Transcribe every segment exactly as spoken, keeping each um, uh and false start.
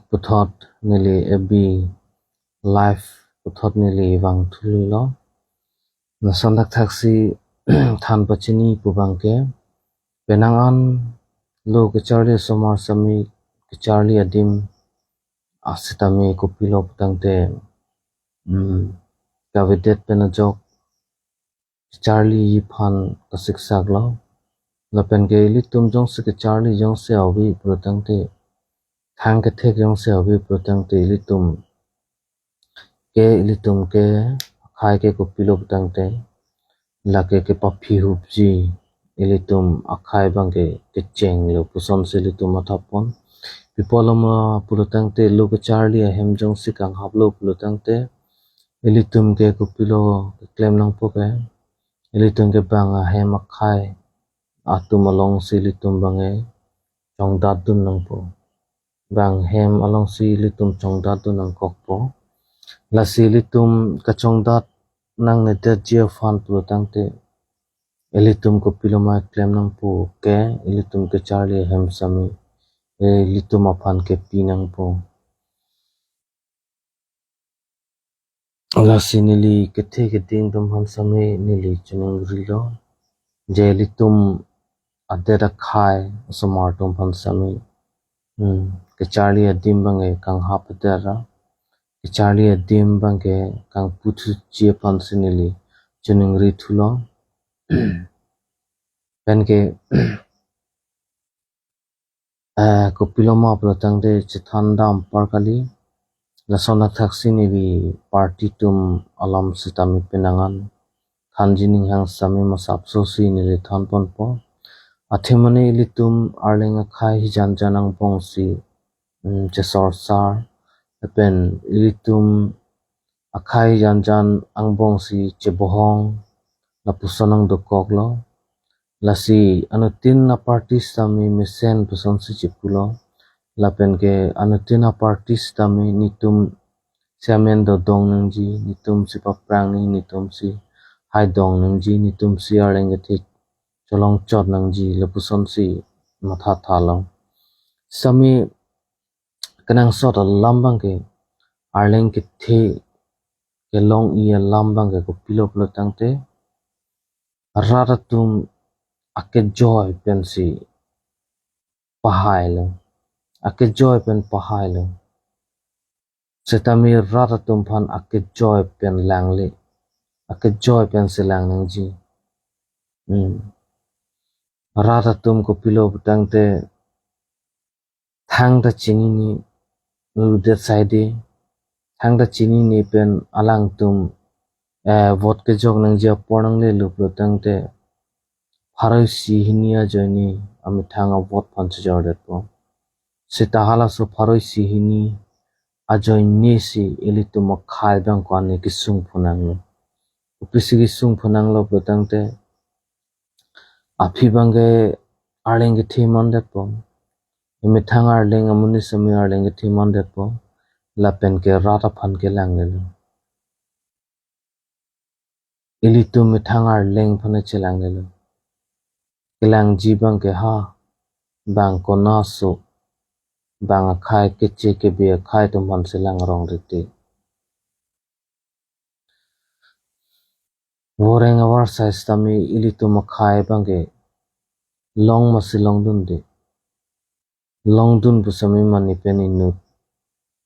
puthot neli F B live puthot neli vangthulo. Lason thakthaksi than pachini pu abangke, penang an lo kacharli asomar sitame, kacharli adim asitame kopilo putangte, mm, kavedet pen ajok kacharli aphan kasiksak lo. Lapen ke ilitum jongsi kacharli jongsi ave pulotangte, thang kethek jongsi ave pulotangte, ilitum ke, ilitum ke akhai ke kopilo putangte, lake kepaphi hupji, ilitum akhai abangke kechenglo pusonsi ilitum mathapon. Pi apotlo ma pulotangte, lo kacharli ahem jongsi kanghaplo pulotangte, ilitum ke kopilo keklem nangpo ke, ilitum ke bang ahem akhai atum alongsi ilitum abangke chongdatdun nangpo. Bang ahem alongsi ilitum chongdatdun nangkokpo. Lasi ilitum kachongdat nangnedetji aphan pulotangte, ilitum kopilo ma klem nangpo ke, ilitum kacharli ahem sitame ilitum aphan kepi nangpo. Lasi neli kethe keding atum aphan sitame neli chiningrilo. Je ilitum adet akhai asomar atum aphan sitame, hmm, kacharli adim abangke kanghap adet ra, kacharli adim abangke kangpu thuji aphansi neli chiningri thulo. Pen ke, eh, kopilo ma pulotangte chethan dam apar kali. Lason thakthaksi neli party atum alam sitame penang an thanji ninghang sitame masapsosi neli thanponpo. Athema ne ilitum Arleng akhai hijan jan angbongsi, mm, chesorsar, lapen ilitum akhai hijan jan angbongsi chebohong, lapuson nangdokoklo. Lasi anuttin aparty sitame mesen pusonsi chipulo. Lapen ke anuttin aparty sitame netum si amen dodong nangji, netum si paprang nangji, netum si haidong nangji, netum si Arleng kethe cholong chot nangji, lapusonsi mathathalo. Sitame kenangsot alam abangke, Arleng kethe kelong-i alam abangke kopilo pulotangte, rat atum akejoi pensi pahailo, akejoi pen pahailo. Sitame rat atum aphan akejoi pen langle, akejoi pensi lang nangji. Hmm. Rat atum kopilo pulotangte, thangta chinine, ludet saide, thangta chinine pen alangtum, eh, vote kejok nangji apor nanglelo pulotangte, pharo isi hini ajoine amethang avote aphan chejordetpo. Seta halaso pharo isi hini ajoinesi ilitum akhai abang ko-an ne kesung phunanglo. Kopisi kesung phunanglo pulotangte, aphi abangke Arleng kethe mandetpo. Emethang Arleng amonit sitame Arleng kethe mandetpo. Lapen ke rat aphan kelanglelo. Ilitum methang Arleng aphan chelanglelo. Kelangji abangke ha, bang konaso, bang akhai keche kebe akhai atum aphansi langrong rite. Voreng avarsai sitame ilitum akhai abangke long masi longdunde. Longdun pu sitame mane pen inut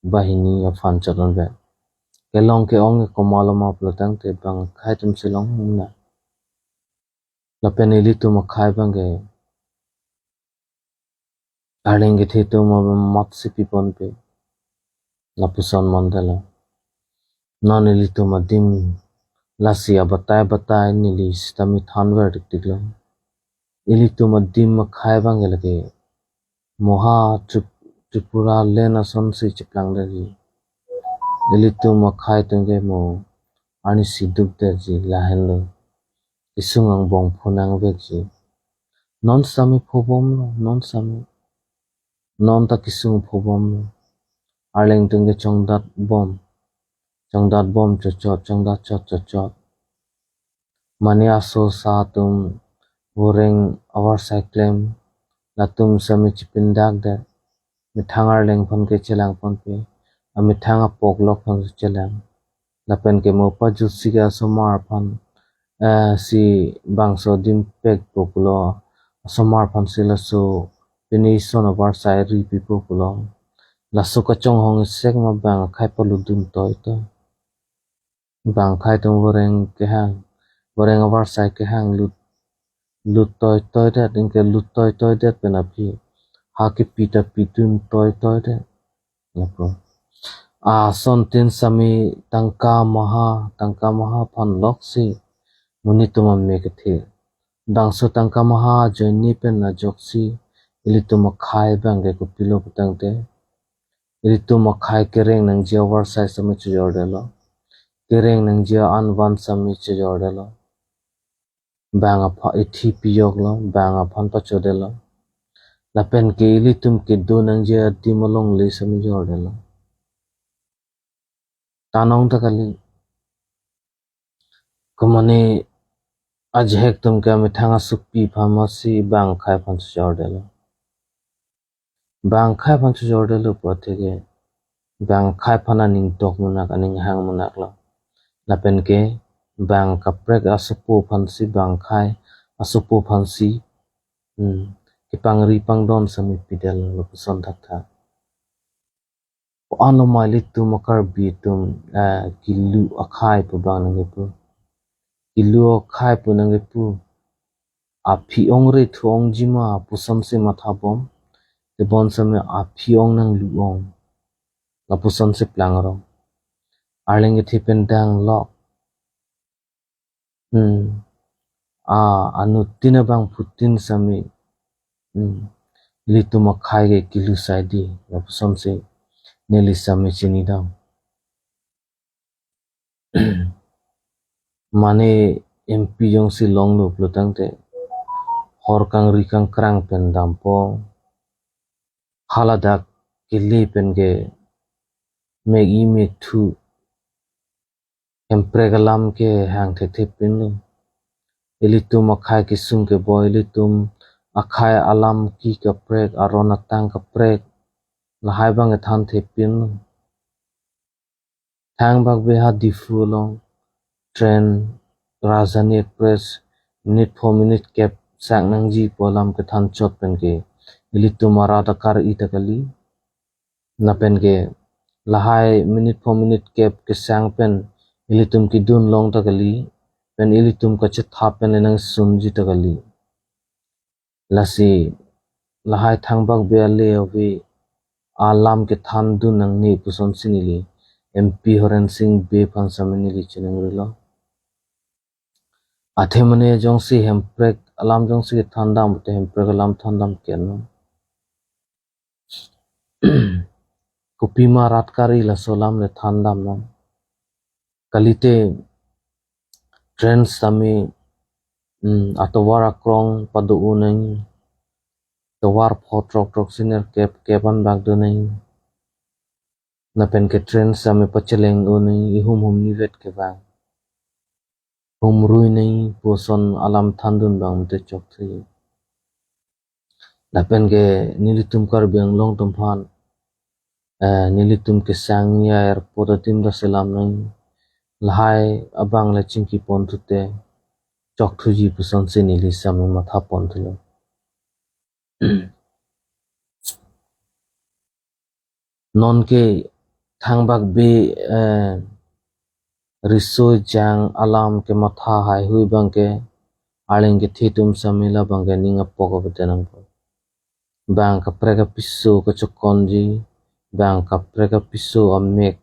banghini aphan chot-onve. Kelong ke-ong ke komatlo ma pulotangte bang akhai atumsi long nang. Lapen ilitum akhai abangke Arleng kethe atum amatsi piponpe. Lapuson mandetlo. Non ilitum adim lasi abatai batai neli sitame thanver tiktiklo. Ilitum adim akhai abangke lake mo ha Trip-, Tripura land asonsi chiplangdetji. Ilitum akhai atumke mo arnisi dukdetji lahenlo. Kesung angbong phunangvekji. Non sitame phobomlo, non sitame. Non ta kesung phobomlo. Arleng atumke chongdatbom. Chongdatbom chotchot, chongdat chot chotchot. Mane aso asa atum voreng avarsai klem, latum sitame chipindakdet. Methang arleng aphan ke chelang ponpe. Amethang apoklok aphan chelang. Lapen ke mo pajutsi ke asomar aphan, eh, si bangso dimpek po pulo, asomar aphan si laso pini ison avarsai ripipo pulo. Laso kachonghong isek ma bang akhai palutdun toitoi. Bang akhai atum voreng kehang, voreng avarsai kehang lut, lut toitoidet, anke lut toitoidet pen aphi ha kepi ta pidun toitoidet. Lapu. Asontin sami tangka maha, tangka maha aphan loksi monit atum amek kethe. Bangso tangka maha ajoine pen ajoksi ilitum akhai bang ke kopilo putangte, ilitum akhai kereng nangji avarsai sami chojordetlo. Kereng nangji an van sami chojordetlo. Bang aphan ithi piyoklo, bang aphan pachodetlo. Lapen ke ilitum kedo nangji adim alongle sami jordetlo. Tanong ta kali. Komane ajahek atum ke amethang asukpi aphan masi bang akhai aphan chojordetlo. Bang akhai aphan chojordetlo pu atheke, bang akhai aphan aning tok munak, aning hang munaklo. Lapen ke bang kaprek asopo aphan si, bang akhai asopo aphan si, hmm, kepangri pangdon sami pidetlo lapuson thakthak. Ko-an lo ma ilitum a-Karbi atum, eh, kilu akhai pu bang nangkepu. Kilu akhai pu nangkepu. Aphi ongre thu ongji ma puson si mathabom. Tebon sami aphi ong nanglu ong. Lapuson si plang rong. Arleng kethe pen danglok. Hmm. A, anuttin abangphutin sami. Hmm. Ilitum akhai ke kilu sai di. Lapuson si neli sami chinidam. Mane M P jongsi longlo pulotangte hor kangri kangkrang pen dampo. Haladak kele pen ke mek-i mekthu. Hemprek alam kehang thekthe pinlo. Ilitum akhai kesung keboi, ilitum akhai alam ki kaprek, aron atang kaprek. Lahai bang kethan thepinlo. Thangbak beha Diphu along train Rajdhani Express minute pho minute kep sang nangji pu alam kethan chot pen ke ilitum arat akar-i ta kali. Lapen ke lahai minute pho minute kep kesang pen ilitum kedun long ta kali. Pen ilitum kachetha pen le nangsunji ta kali. Lasi lahai Thangbak Bey ale ave alam kethan dun nangne puson si neli M P Horen Sing Bey aphan sami neli chiningrilo. Athe mane jongsi hemprek alam jongsi kethan dam, te hemprek alam than dam ke no. Kopima rat kari laso alam le than dam non. Kalite train sami, hmm, atovar akrong pado-o nangji. Tovar pho throk throk siner kep kep an bak do nangji. Lapen ke train sami pacheleng-o nangji, ihum humni vet ke bang. Humrui nangji puson alam than dun bang mate chokthuji. Lapen ke nelitum Karbi Anglong atum aphan, eh, nelitum kesang ya airport adim ta selam nangji. Lahai abang le chingki ponthu te chokthuji puson si neli sami matha ponthulo. Non ke Thangbak Bey, eh, riso ejang alam kematha haihui bang ke arleng kethe atum sami labang ke ning apok avedet nangpo. Bang kaprek apiso kachokonji, bang kaprek apiso amek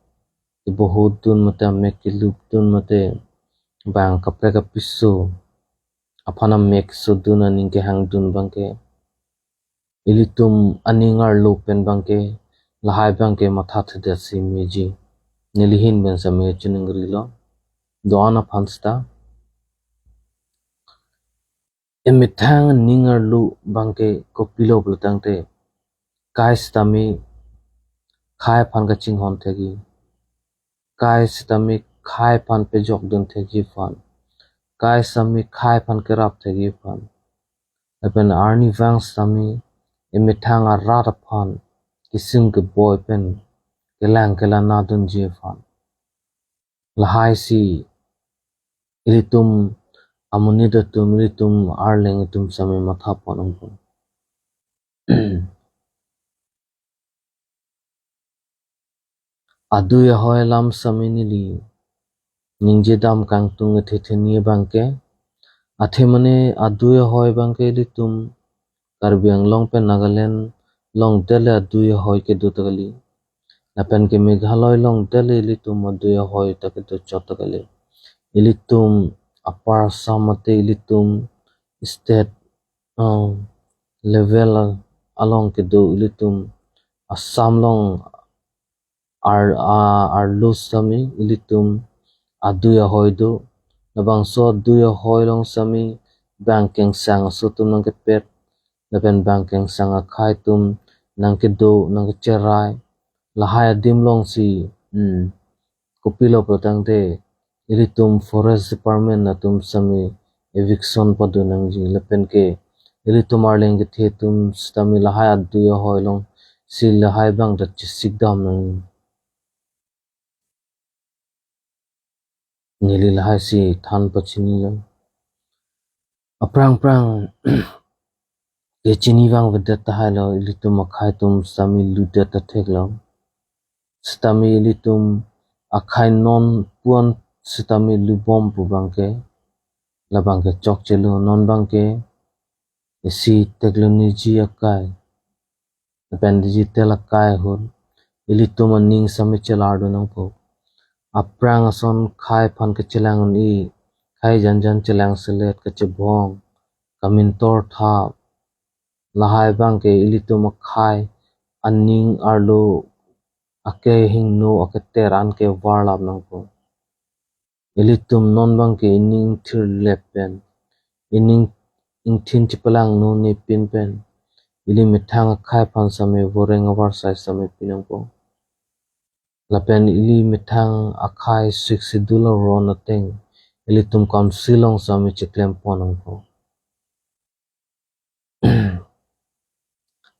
kebohut dun mate amek kelup dun mate bang kaprek apiso aphan amek sodun aning kehang dun bang ke ilitum aning arlo pen bang ke lahai bang ke matha thedet si meji. Neli ahin pen sami chiningrilo. Do-an aphan seta. Emethang aning arlo bang ke kopilo pulotangte, kai sitame khei aphan kachinghon thekji. Kai sitame khei aphan pejok dun thekji aphan. Kai sitame khei aphan kerap thekji aphan. Lapen arnivang sitame emethang arat aphan kesung keboi pen kelang kelang nadunji aphan. Lahai si ilitum amonit atum, ilitum arleng atum sami matha pon nangpo. Adui ahoi alam sami neli ningje dam kangtung ethe theni abangke, athe mane adui ahoi abangke ilitum Karbi Anglong pen Nagaland along det le adui ahoi kedo ta kali. Lapen ke Meghalaya along det le ilitum adui ahoi ta kedo chot ta kali. Ilitum Upper Assam mate ilitum state, uh, level along kedo ilitum Assam along ar, a, arlo sami ilitum adui ahoi do. Labangso adui ahoi along sami bang kengsang aso atum nangkepet, lapen bang kengsang akhai atum nangkedo, nangkecherai. Lahai adim along si, hmm, kopilo pulotangte ilitum Forest Department atum sami eviction pado nangji, lapen ke ilitum arleng kethe atum sitame lahai adui ahoi along si lahai abang ta chesik dam nang. Neli lahai si than pachinilo. Aphrang phrang kechini vangvedet tahai lo, ilitum akhai atum sitame ludet ta thek lo. Sitame ilitum akhai non puan sitame lubom pu abangke, labangke chokchelo. Non abangke isi technology akai lapen digital akai ahut ilitum aning sami chelar do nangpo. Aphrang ason khei aphan kechelang un-e, khei janjan chelang selet, kachebong, kamintor thap, lahai abangke ilitum akhei aning arlo akehingno aketer an ke varlap nangpo. Ilitum non abangke ining thirlep pen, ining ingthin chepalangno nepin pen, ili methang akhei aphan sami voreng avarsai sami pi nangpo. Lapen ili methang akhei Sixth Schedule aron ateng ilitum council along sami cheklem pon nangpo.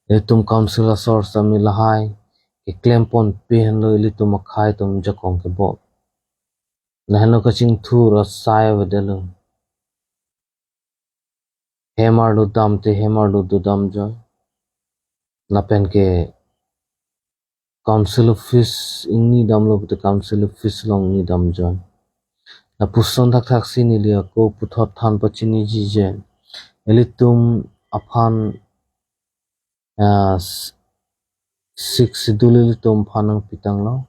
Ilitum council asor sami lahai keklem ponpe henlo ilitum akhei atum jakong kebop. Lahenlo kachingthur asai avedetlo. Hem arlo dam te hem arlo dodam ajoine. Lapen ke council office ingni damlo pute council office along ingni dam ajoine. Lapuson thakthak si neli ako puthot than pachiniji je, ilitum aphan, ah, s-, Sixth Schedule ilitum aphan nangpi tanglo.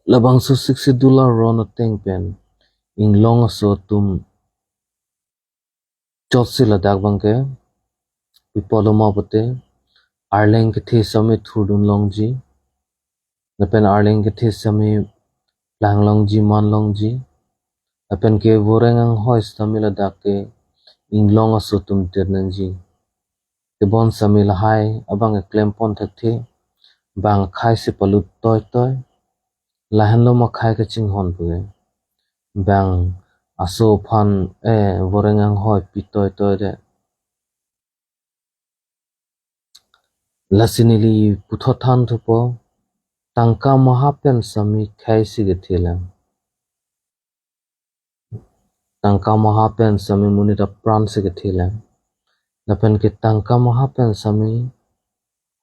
Labangso Sixth Schedule aron ateng pen inglong aso atum chotsi ladak abangke, pi apotlo ma pute, arleng kethe sami thurdun longji, lapen arleng kethe sami plang longji, man longji, lapen ke voreng anghoi sitame ladak ke inglong aso atum det nangji. Tebon sami lahai abang keklem pon thekthe, bang akhei si palut toitoi, lahenlo ma akhei kachinghon pu ke. Bang aso aphan, eh, voreng anghoi pi toitoi de. Lasi neli puthot than thupo, tangka maha pen sami khei si kethelang. Tangka maha pen sami monit apran si kethelang. Lapen ke tangka maha pen sami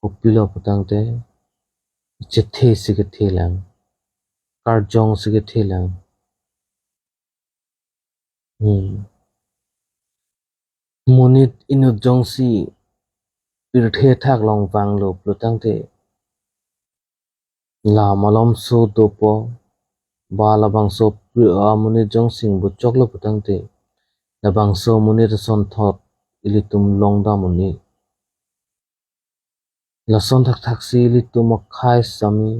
kopilo putangte chethe si kethelang, karjong si kethelang. Hmm. Monit inut jongsi pirthe athak along vanglo pulotangte, la malomso dopo, ba labangso pri-, amonit jongsi ingbu choklo putangte, labangso monit asonthot ilitum longdam un-e. Lason thakthak si ilitum akhei sami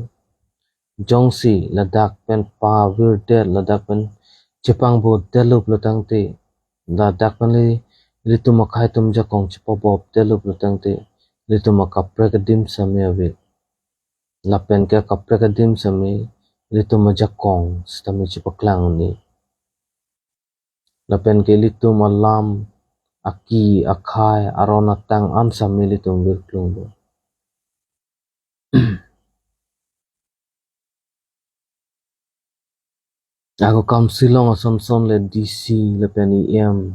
jongsi ladak pen pavirdet, ladak pen chepangbo detlo pulotangte, ladak pen le ilitum akhei atum jakong chepabop detlo pulotangte, ilitum akaprek adim sami ave. Lapen ke akaprek adim sami ilitum ajakong sitame chepaklang un-e. Lapen ke ilitum alam, aki, akhei, aron atang an sami ilitum virklung do. Ako council along ason son le D C lapen E M,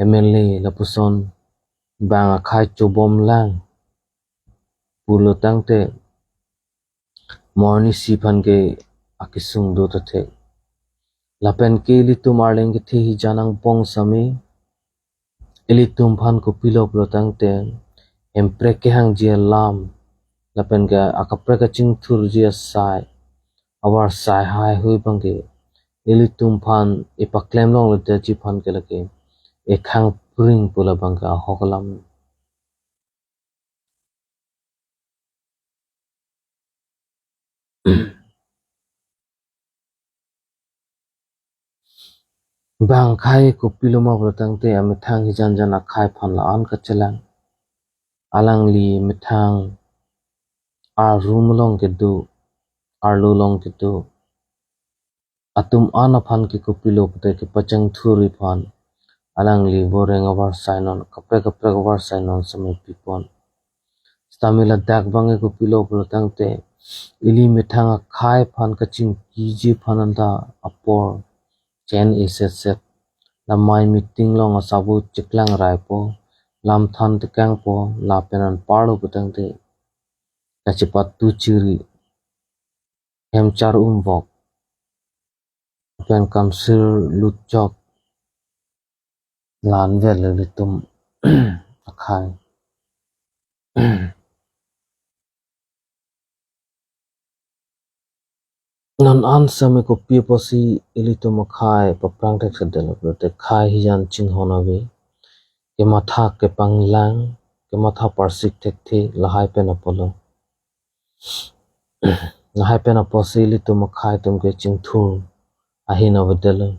M L A lapuson bang akhai chobom lang pulo tangte morni si aphan ke akesung do ta thek. Lapen ke ilitum Arleng kethe hijan angbong sami ilitum aphan kopilo pulo tangte, hemprek kehangji alam lapen ke akaprek kachingthurji asai, avarsai haihui abang ke ilitum aphan ipaklem longledetji aphan ke lake ekhang pring pu labang ke ahok alam. Bang akhai kopilo ma pulo tangte, amethang hijan jan akhai aphan la-an kachelang. Alangli methang a-room along kedo, arlo along kedo atum an aphan ke kopilo pute kepachingthurji aphan alangli boreng avarsai non, kaprek kaprek avarsai non sami pipon. Sitame ladak abang ke kopilo pulo tangte, ili methang akhai aphan kachingkiji aphan anta apor chen eset set. Lamai meeting along asabut cheklang raipo, lam than tekangpo, lapen anparlo pu tangte kachepatu chiri, hem char umvok, pen kamsir lutchok, la-an vel ilitum akhai. Non an sami kopi apotsi ilitum akhai paprang thekthedetlo pulote, akhai hijan chinghon ave, kematha kepanglang, kematha parsik thekthe, lahai pen apotlo. Lahai pen apotsi ilitum akhai atum ke chingthur ahin avedetlo.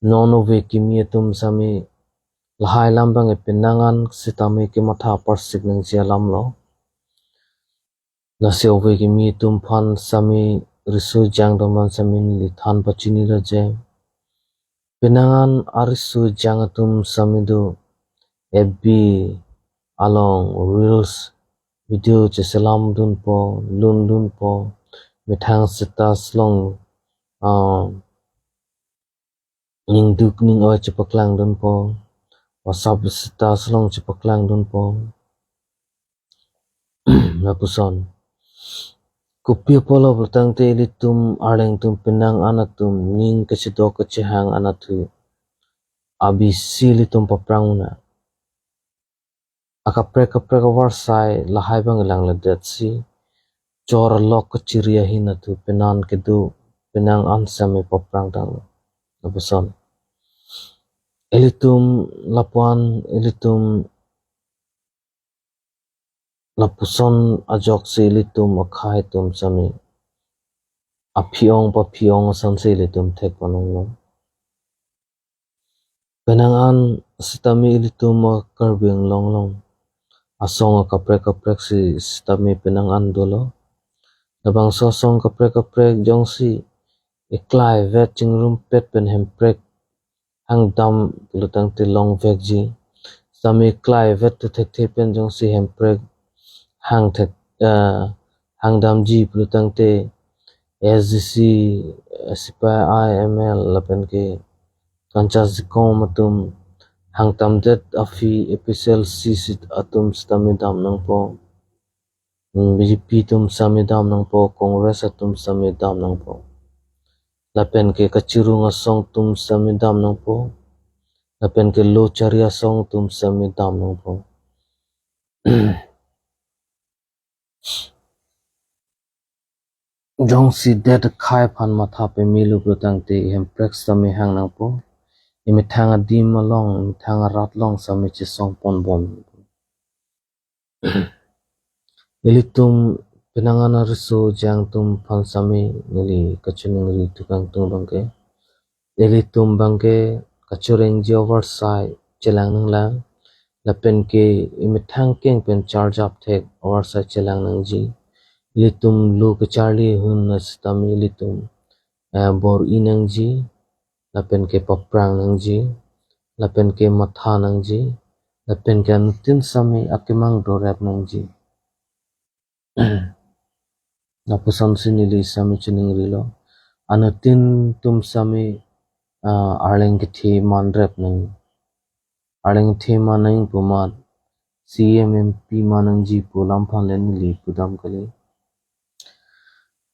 Non ove kimi atum sami lahai alam abang ke penang an sitame kematha parsik nangji alamlo. Lasi ove kimi atum aphan sami, riso ejang atum aphan sami neli than pachinilo je, penang an ariso ejang atum sami do, F B along reels video cheselam dunpo, lun dunpo, methang status along, ah, ningduk ning-oi chepaklang dunpo, WhatsApp status along chepaklang dunpo. Lapuson. Kopi apotlo pulo tangte, ilitum Arleng atum penang an atum ning kachedok kachehang anatthu abisi ilitum paprang un-e. Akaprek kaprek avarsai lahai abang langledetsi, chor alok kachiri ahin anatthu penan kedo, penang an sami paprang tanglo. Lapuson. Ilitum lapu-an, ilitum lapuson ajoksi ilitum akhai atum sami aphi-ong paphi-ong ason si ilitum thek panonglo. Penang an sitame ilitum a-Karbi Anglong along asong akaprek kaprek si sitame penang an dolo. Labangso asong kaprek kaprek jongsi eklai vet chingrumpet pen hemprek hangdam pulo tangte longvekji. Sitame eklai vet thekthe pen jongsi hemprek hang thek, eh, hangdamji pulo tangte S D C, eh, C P I M L lapen ke kancha jikom atum, hangtamdet aphi A P H L C si atum sitame dam nangpo. Hmm, B J P atum sitame dam nangpo, Congress atum sitame dam nangpo. Lapen ke kachirung asong atum sitame dam nangpo. Lapen ke lo chari asong atum sitame dam nangpo. Jongsi det akhai aphan matha pemelo pulo tangte, hemprek sitame hang nangpo. Emethang adim along, emethang arat along sitame chesong ponbom. Ilitum penang an ariso ejang atum aphan sitame neli kachiningri tukang tung abang ke, ilitum abang ke kachorengji avarsai chelang nanglang, lapen ke emethang keng pen charge up thek avarsai chelang nangji. Ilitum lo kacharli ahut na sitame ilitum, eh, bor-i nangji, lapen ke paprang nangji, lapen ke matha nangji, lapen ke anuttin sitame akemang dorep nangji. Lapuson si neli sitame chiningrilo. Anuttin atum sami, ah, arleng kethe man rep nang, arleng kethe man nang pu amat, C E M M P man nangji pu alam aphan le neli pudam kali.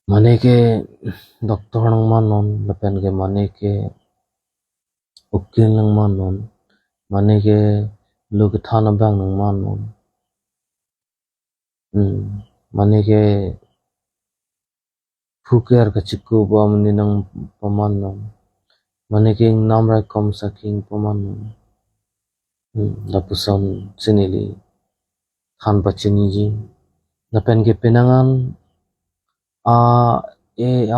Mane ke doctor nangmannon, lapen ke mane ke ukil nangmannon, mane ke lo kethan abang nangmannon. Hmm, mane ke phuker kachikup amonit nangpamannon, mane ke ingnam raikom asakhi nangpamannon. Hmm, lapuson si neli than pachiniji. Lapen ke penang an a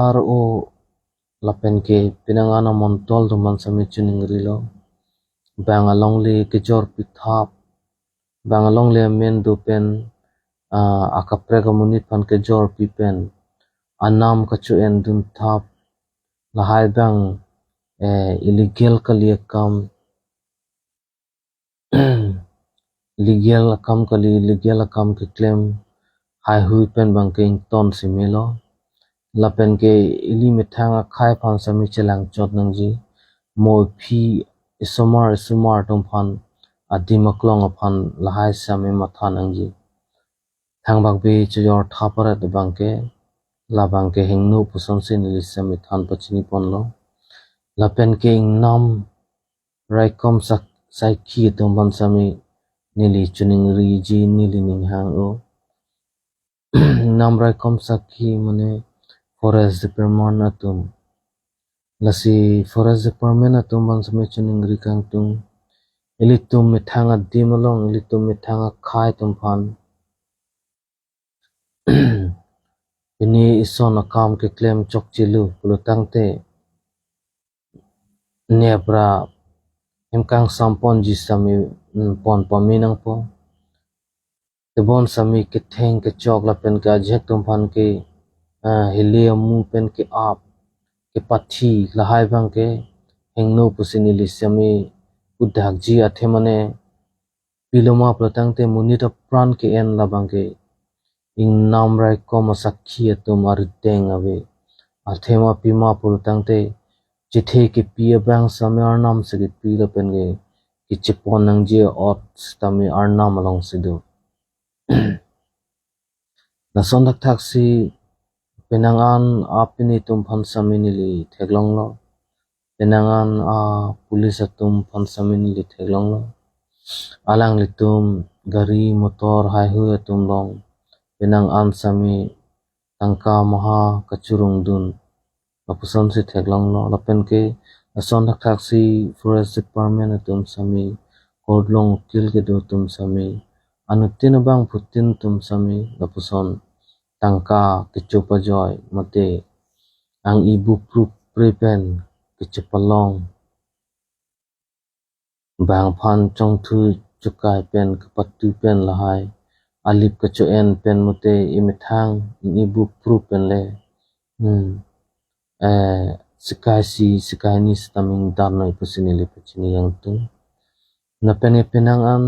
ARO lapen ke penang an amontol atum aphan sami chiningrilo. Bang alongle kejor pithap, bang alongle amen do pen, ah, akaprek amonit aphan kejor pi pen, anam kacho-en dun thap, lahai bang, eh, illegal kali akam, illegal akam kali, illegal akam keklem haihui pen bang ke ington si melo. Lapen ke ili methang akhei aphan sami chelangchot nangji. Mo aphi isomar isomar atum aphan, adim aklong aphan lahai sami matha nangji. Thangbak bi chojor thap aret abang ke, labang ke hingno puson si neli sami than pachiniponlo. Lapen ke ingnam raikom sak-, asakhi atum aphan sami neli chiningriji, neli ninghang-o. Ingnam raikom asakhi mane forest department atum. Lasi forest department atum aphan sami chiningri kangtung. Ilitum methang adim along, ilitum methang akhei atum aphan pini ison akam keklem chokchelo pulo tangte, nepra hem kangsam ponji sami, mm, pon pame nangpo. Tebon sami ketheng kechok lapen ke ajahak atum aphan ke, ah, hile amu pen ke-ap, kepathi, lahai bang ke hingno pusi neli sami pudakji. Athe mane pilo ma pulo tangte monit apran ke-en labang ke ingnam raikom asakhi atum arideng ave. Athe ma pima pulo tangte chethe kepi abang sami arnam si kepi lapen ke kechepon nangji ot sitame arnam along si do. Lason thakthak si penang an a pini atum aphan sami neli theklonglo. Penang an a police atum aphan sami neli theklonglo. Alanglitum gari motor haihui atum along penang an sami tangka maha kachurung dun, lapuson si theklonglo. Lapen ke lason thakthak si forest department atum sami, court along ukil kedo atum sami, anuttin abangphutin atum sami lapuson tangka kecho pajoi mate ang-i buprup pre pen kechepalong, bang aphan chongthu chukai pen kepatu pen lahai, alip kecho-en pen mate imethang, i buprup pen le, hmm, eh, sikai isi sikai hini sitame ingdam noi pusi neli pachini kangtung. Lapen ke penang an,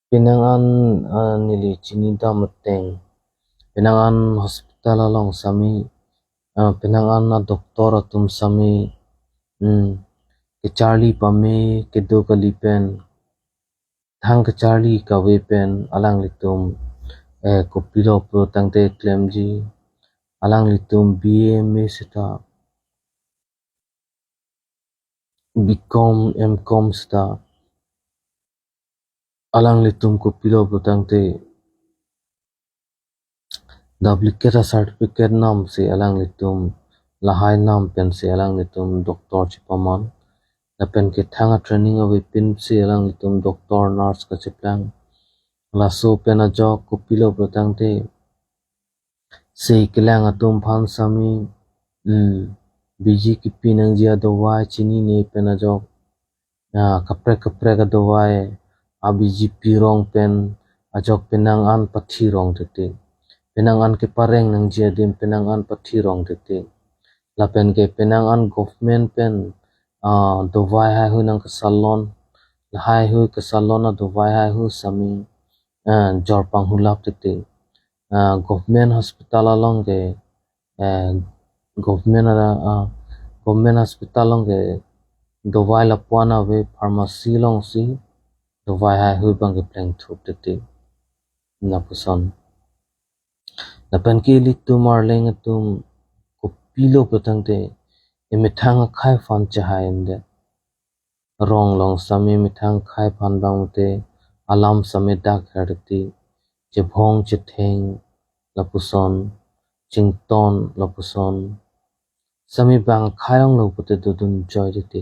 penang an, ah, neli chinidam ateng, penang an hospital along sami, ah, penang an a doctor atum sami, hmm, kecharli pame kedo kali pen, thang kecharli kave pen alanglitum, eh, kopilo pulo tangte klemji, alanglitum B A, M A seta, B Com, M Com seta, alanglitum kopilo pulo tangte duplicate a certificate nam si alanglitum, lahai nam pen si alanglitum doctor chepaman. Lapen ke thang a training avepin si alanglitum doctor, nurse kacheplang. Laso pen ajok kopilo pulo tangte, se kelang atum aphan sami, hmm, biji kepi nangji adovai chinine pen ajok, ah, kaprek kaprek adovai, a biji pirong pen ajok penang an pathi rong titi. Penang an kepareng nangji adim penang an pathi rong titi. Lapen ke penang an government pen, ah, dovai haihui nangkesalon, haihui kesalon adovai haihui sami, ah, jor panghulap titi. Ah, government hospital along ke eh, government ara, ah, government hospital along ke dovai lapu-an ave, pharmacy alongsi dovai haihui abang ke plengthup titi, lapuson. Lapen ke ilitum arleng atum kopilo putangte, emethang akhai aphan chehai un'edet. Rong along sitame methang akhai aphan abang pute alam sitame dak her titi, chebhong chetheng lapuson, chington lapuson. Sitame bang akhai onglo pute dodun joi titi.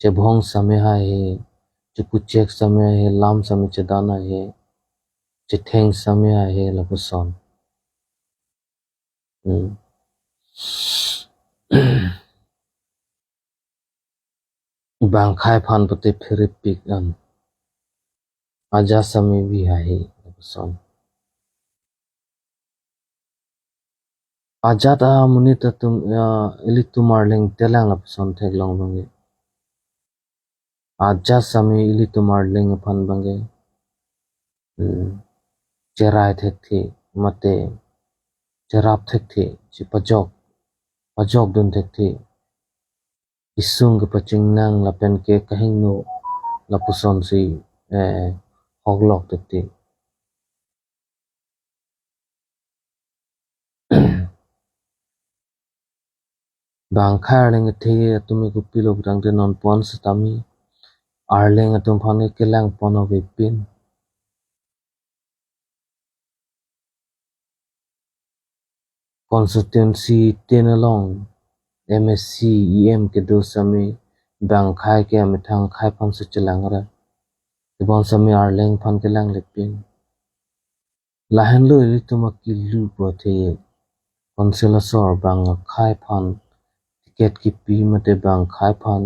Chebhong sitame haihe, chepuchek sitame haihe, lam sitame chedan haihe, chetheng sitame haihe lapuson. Hmm. Bang akhai aphan pute pherepik an. Ajat sitame bi haihe lapuson. Ajat amonit atum, ya, ilitum arleng telang lapuson theklong abang ke. Ajat sitame ilitum arleng aphan abang ke, hmm, cherai thekthe, mate cherap thekthe, chepajok, pajokdun thekthe. Isung kepaching nang lapen ke kahingno lapusonsi, eh, hoklok titi. Bang akhai arleng kethe atum ke kopilo putangte non pon sitame arleng atum aphan ke kelang pon avepin. Constituency tin along M A C, E M kedo sitame bang akhai ke amethang akhai aphansi chelang ra. Tebon sitame arleng aphan kelanglepin. Lahenlo ilitum akilu pu athe, council asor bang akhai aphan ticket kipi mate bang akhai aphan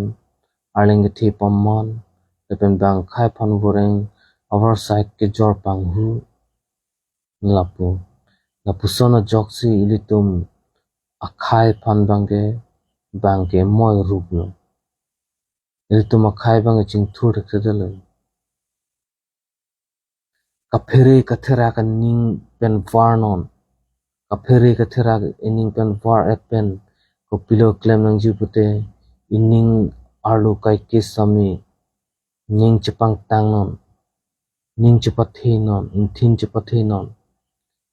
arleng kethe paman, lapen bang akhai aphan voreng avarsai kejor panghu. Lapu, lapuson ajoksi ilitum akhai aphan abang ke, abang ke moi ruplo. Ilitum akhai abang ke chingthur thekthedetlo. Kaphere katherak aning pen varnon. Kaphere katherak aning pen var-et pen kopilo klem nangji pute, ining arlo kaikis sitame ning chepangtangnon, ning chepathenon, ingthin chepathenon.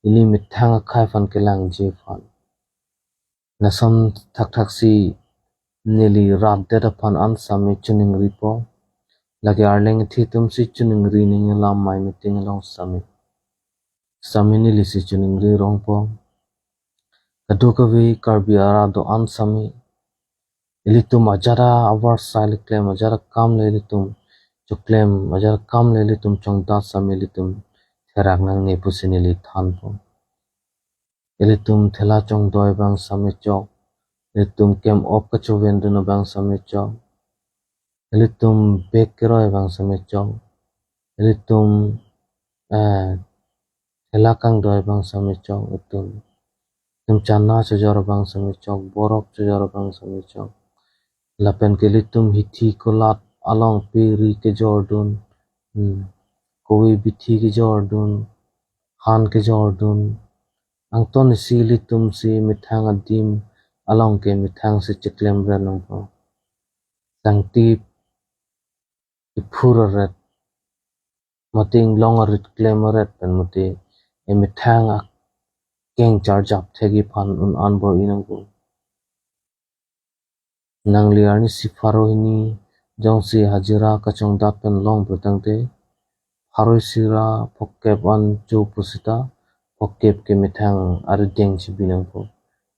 Ili methang akhai aphan kelangji aphan. Lason thakthaksi neli rat det aphan an sitame chiningripo. Lake arleng kethe atumsi chiningri nangji alam mai meeting along sitame. Sitame nelisi chiningri rongpo. Kadokave Karbi arat do-an sitame, ilitum ajat avarsai le klem, ajat akam le ilitum choklem, ajat akam le ilitum chongdat sitame ilitum therak nangne pusi neli thanpo. Ilitum thela chongdoi abang sitame chok, ilitum kem op kachovendun abang sitame chok, ilitum bag keroi abang sitame chok, ilitum, eh, thela kangdoi abang sitame chok, itum, itum chana chojor abang sitame chok, borok chojor abang sitame chok. Lapen ke ilitum hithi kolat along peri kejordun, hmm, kove bithi kejordun, han kejordun. Angton isi ilitumsi methang adim along ke methangsi cheklem ren nangpo. Sangtip iphur aret, mate inglong arit klem aret pen mate emethang akeng charjap thekji aphan un-an bor-i nangpo. Nangli arnisi pharo hini jongsi hajira kachongdat pen long putangte, pharo isi ra phokep an cho pusita, phokep ke methang arideng chibi nangpo.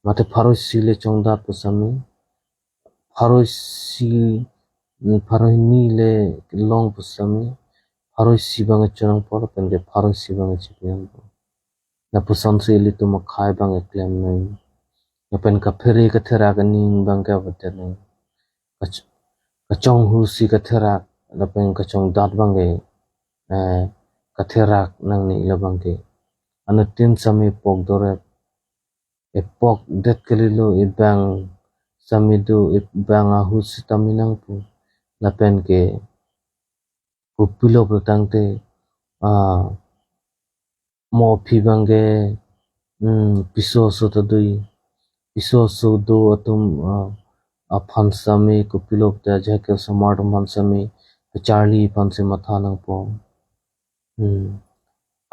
Mate pharo isi le chongdat pusitame, pharo isi, pharo hini le long pusitame, pharo isi abang cho nangpo lapen ke pharo isi abang chibi nangpo. Lapusonsi ilitum akhai abang keklem nang. Lapen kaphere katherak aning abang ke avedet nang. Kach-, kachonghu si katherak, lapen kachongdat abang ke, eh, katherak nangne labang ke. Anuttin sitame pok dorep. Epok det kalilo, ebang sitame do, ebang ahut sitame nangpo. Lapen ke kopilo putangte, ah, mo aphi abang ke, hmm, piso so ta dui. piso aso do atum, ah, aphan sitame kopilo pulote ajahak ke osomar atum aphan sitame kacharli aphan si matha nangpo. Hmm.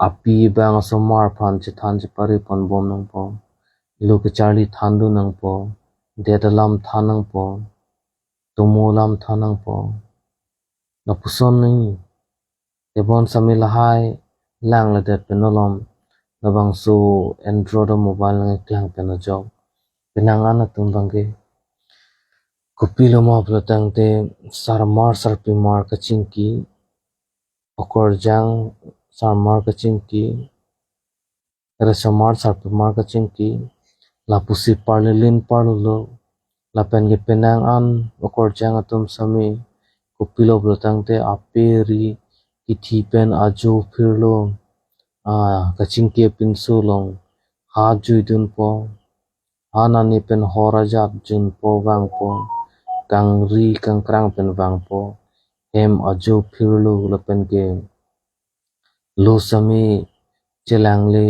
Api abang osomar aphan chethan chepare ponbom nangpo. Lo kacharli thandun nangpo. Det alam than nangpo. Tomo alam than nangpo. Lapuson nangji. Tebon sitame lahai langledet pen malom labangso Android mobile nangkeklang pen ajok penang an atum abangke kopilo ma pulo tangte sarmar sarpimar kachingki, okorjang sarmar kachingki, resomar sarpimar kachingki, lapusi parlilin parlolo, lapen ke penang an okorjang atum sitame kopilo pulo tangte ape ri kithi pen ajo phirlo, ah, kachingki apinso along ha juidunpo, ha nani pen hor ajat junpo vangpo, kangri kangkrang pen vangpo, hem ajo phirlo lapen ke lo sitame chelangle,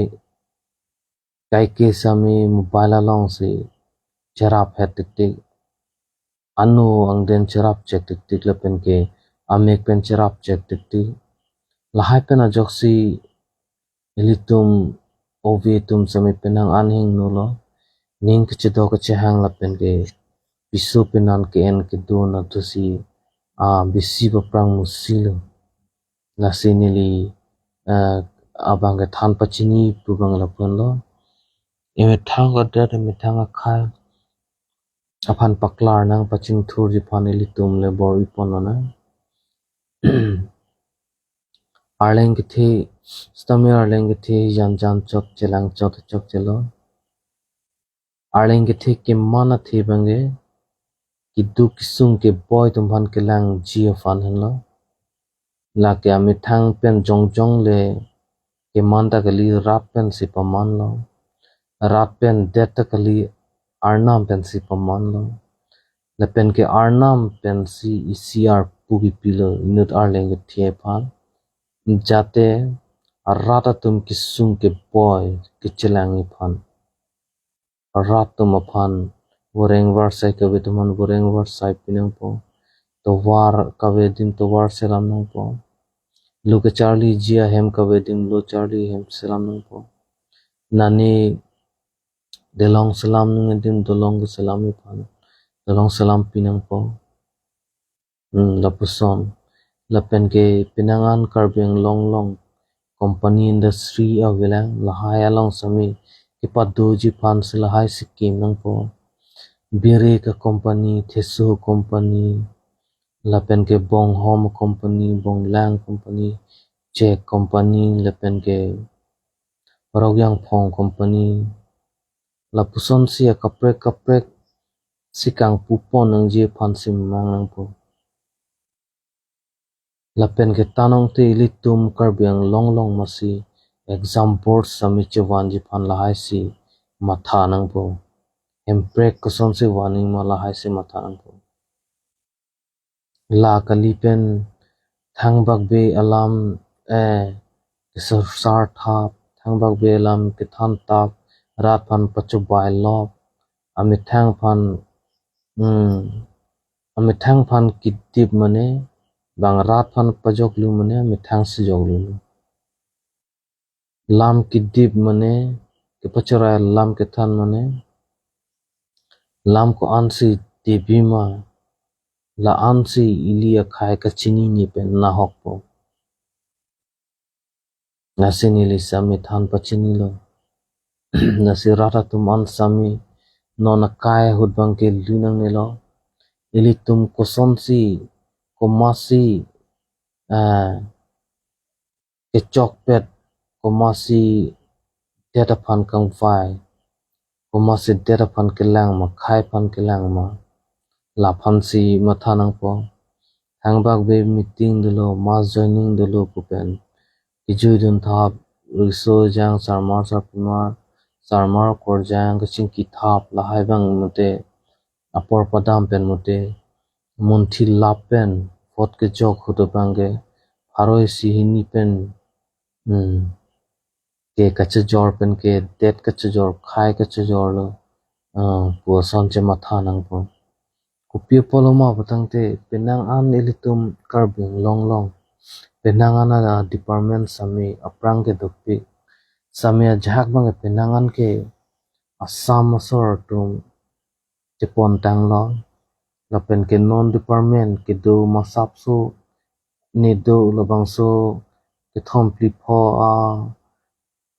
kaike sitame mobile alongsi cherap het tiktik. Ano angden cherap chek tiktik lapen ke amek pen cherap chek tiktik. Lahai pen ajoksi ilitum ove atum sitame penang an hingnolo. Ning kachedok kachehang lapen ke piso penan ke-en kedun adusi, ah, bisi paprang musilo. Lasi neli, eh, abangke than pachini pu abang lapu-anlo. Emethang kadet, emethang akhei aphan paklar nangpachingthurji aphan ilitum le bor-iponlonang. Arleng kethe, sitame arleng kethe jan jan chot chelang chot chot chelo. Arleng kethe keman athe abangke keduk kesung keboi atum aphan kelangji aphan henlo. Lake amethang pen jongjong le keman ta kali, rat pensi pamanlo. Rat pen det ta kali, arnam pensi pamanlo. Lapen ke arnam pensi isi arpu kipilo inut arleng kethe aphan. Jate rat atum kesung keboi kechelangji aphan. Rat atum aphan voreng varsai kave atum aphan voreng varsai pinangpo. Tovar kave adim tovar selam nangpo. Lo kacharliji ahem kave adim lo charli ahem selam nangpo. Nani dolong selam nangji adim dolong keselamji aphan dolong selam pinangpo. Hmm, lapuson. Lapen ke penang an Karbi Anglong along company industry avelang, lahai along sitame kepadoji aphan si lahai si kim nangpo. Biri ke company, theso company, lapen ke bonghom company, bonglang company, chek company, lapen ke rokyangphong company. Lapuson si akaprek kaprek si kangpupon nangji aphan si mang nangpo. Lapen ke tanong te ilitum Karbi Anglong along masi exam board sitame chevanji aphan lahai si matha nangpo. Hemprek koson si vanji ma lahai si matha nangpo. La kali pen thangbak be alam, eh, kesorsar thap, thangbak be alam kethan thap, rat aphan pachobai lok, amethang aphan, hmm, amethang aphan kedip mane, bang rat aphan pajoklu mane, amethang si joklu. Lam kedip mane, kepachorai lam kethan mane, lam ko-an si dipji ma, la-an si ili akhei kachinine pen nahokpo. Lasi neli sitame than pachinilo. Lasi rat atum an sitame non akai ahut abangke lu nangnelo. Ilitum kosonsi, komatsi, ah, kechokpet, komatsi det aphan kangvai, komatsi det aphan kelang ma, khei aphan kelang ma, laphan si matha nangpo. Thangbak be meeting dolo, mass joining dolo pu pen kejuidun thap, riso ejang, sarmar sarpimar, sarmar okorjang kachingki thap, lahai abang mate apor padam pen mate munthi lap pen vote kejok ahut abangke pharo isi hini pen, hmm, ke kachejor pen ke det kachejor, khei kachejorlo. ah, pu ason chematha nangpo. Kopi apotlo ma putangte penang an ilitum Karbi Anglong along, penang an a department sitame aphrang ke dopik. Sitame ajahak abang ke penang an ke Assam asor atum chepon tanglo. Lapen ke non department kedo masapso ne do, labangso kethom phli pho a,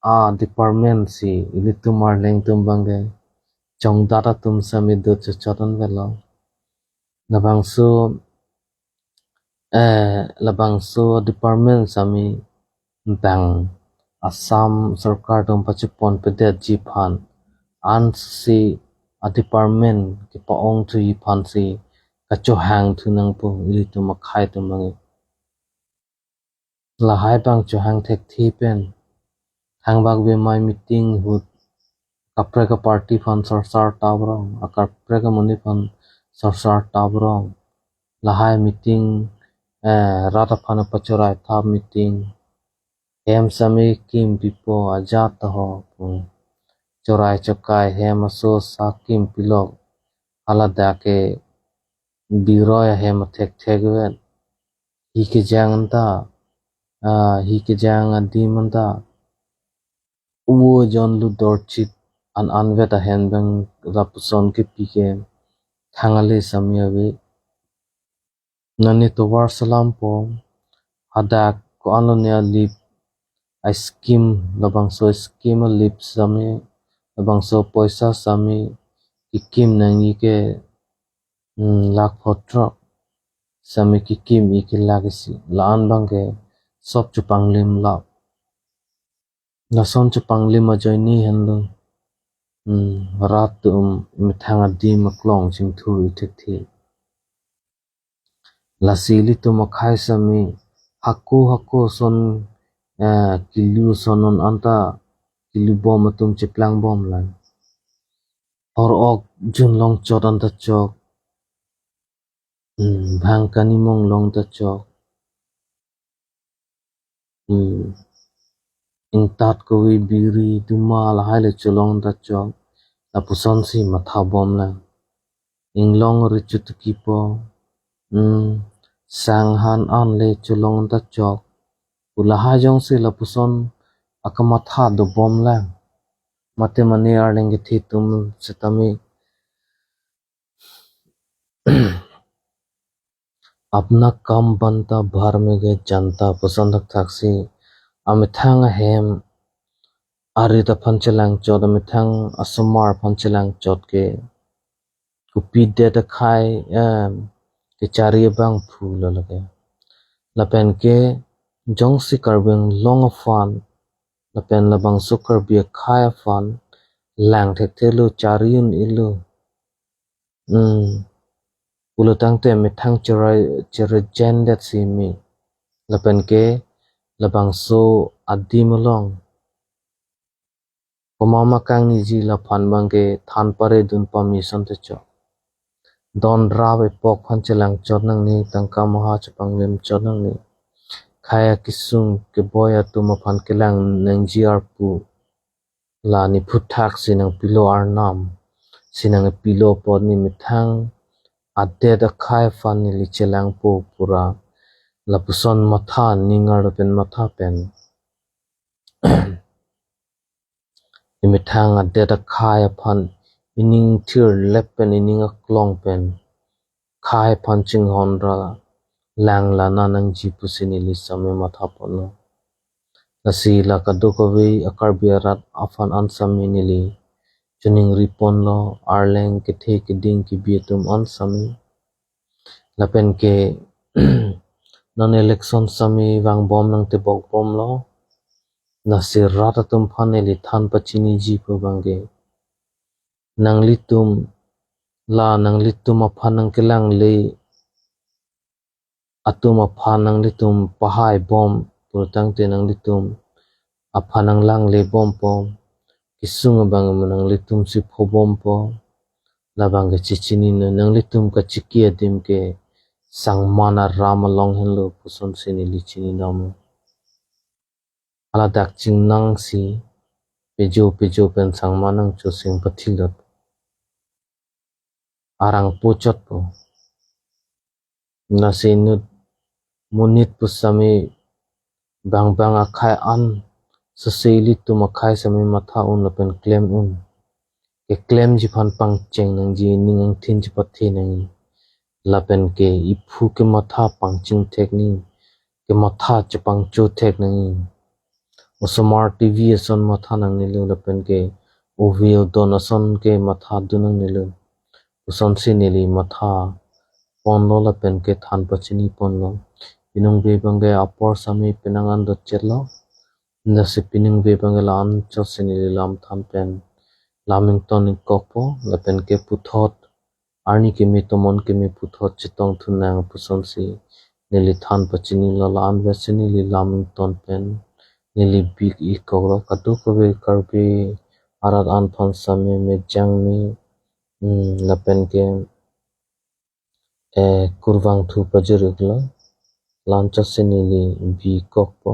a department si ilitum Arleng atum abang ke chongdat atum sitame do chot chot an velo. Labangso, eh, labangso department sitame bang Assam sorkar atum pachepon pedetji aphan, ansi a department kepa-ongthuji aphan si kachohangthu nangpo ilitum akhei atum abang ke. Lahai abang chohang thekthe pen thangbak bemai meeting ahut kaprek a party aphan sorsar tabrong, akaprek amonit aphan sorsar tabrong. Lahai meeting, eh, rat aphan pachorai thap meeting. Hem sitame kim pipo ajat ho pu. Chorai chokai hem aso sa kim pilok. Haladak ke biroi ahem athek thek vet. Hi kejang anta, ah, hi kejang adim anta, uvo jon lut dorchit an anvet ahem abang lapuson kepi ke thang ale sitame ave. Nani tovar salam po, hadak ko-anlo ne alip a scheme, labangso scheme alip sitame, labangso poisa sitame kekim nangji ke, hmm, lakh phongo throk sitame kekim-i ke lakh isi. La-an abang ke sop chepanglim lap. Lason chepanglim ajoine henlo. Hmm, rat atum methang adim aklong chingthur-i thekthe. Lasi ilitum akhei sitame hako hako ason, eh, kilu ason non anta kilu bom atum cheplang bomlang. Hor-ok junlong chot anta chok. Hmm, bhang kanimong long ta chok. Hmm. Ingtat kove biri duma lahai le cholong ta chok. Lapuson si matha bomlang. Inglong ri chutuki po. Hmm. Sang han an le cholong ta chok. Pu lahai jongsi lapuson akamatha dobomlang. Mate mane Arleng kethe atum sitame apna kam banta bhar mein gaya janta puson thakthak si amethang ahem arit aphan chelangchot, amethang asomar aphan chelangchot ke kopi det akhei, em, kechari abangphu lo lake. Lapen ke jongsi Karbi Anglong aphan lapen labangso Karbi akhei aphan lang thekthe lo, chari un-elo. Hmm. Pulo tangte methang cherai, cherejen det si me. Lapen ke labangso adim along pamama kangniji laphan abang ke than pare dun pame ason te chok. Don rap epok aphan chelangchot nangne, tangka maha chepanglim chot nangne. Khei akesung keboi atum aphan kelang nangji arpu. La ne aphuthak si nangpilo arnam, si nangpilo apot ne methang adet akhei aphan neli chelangpo pura. Lapuson matha, ning arlo pen matha pen. Ne methang adet akhei aphan ining thirlep pen, ining aklong pen khei aphan chinghon ra lang lana nangji pusi neli sitame matha ponlo. Lasi la kadokave a-Karbi arat aphan an sitame neli choningri ponlo, Arleng kethe keding kebi atum an sitame. Lapen ke non election sitame vangbom nangtebok bomlo. Lasi rat atum aphan neli than pachiniji pu abang ke nanglitum, la nanglitum aphan nangkelangle atum aphan nanglitum pahai bom pulo tangte nanglitum aphan nanglangle bompo, kesung abang mo nanglitum si pho bompo. Labang ke chechini non, nanglitum kachiki adim ke sangman aram along henlo puson si neli chini dam. Haladak chingnang si pejo pejo pen sangman nangchosing pathilot. arang pochotpo. Lasi inut monit pusitame bang bang akhei an sese ilitum akhei sitame matha un lapen klem un. Keklemji aphan pangcheng nangji, ning angthin chepathe nangji. Lapen ke iphu kematha pangcheng thek nangji, kematha chepangcho thek nangji. Osomar T V ason matha nangnelo lapen ke ovi odon ason ke matha dun nangnelo. Kosonsi neli matha ponlo lapen ke than pachini ponlo. Piningve abang ke apor sitame penang an dotchetlo. Lasi piningve abang ke la-an chotsi neli lam than pen lam ington ingkokpo lapen ke puthot arni keme tomon keme puthot chetong thunang pusonsi neli than pachinilo, la-an vetsi neli lam ington pen neli bik ingkoklo. Kadokave Karbi arat an aphan sitame mejang me, mm, lapen ke, eh, kurvangthu pajir-iklo. La-an chotsi neli bik ingkokpo.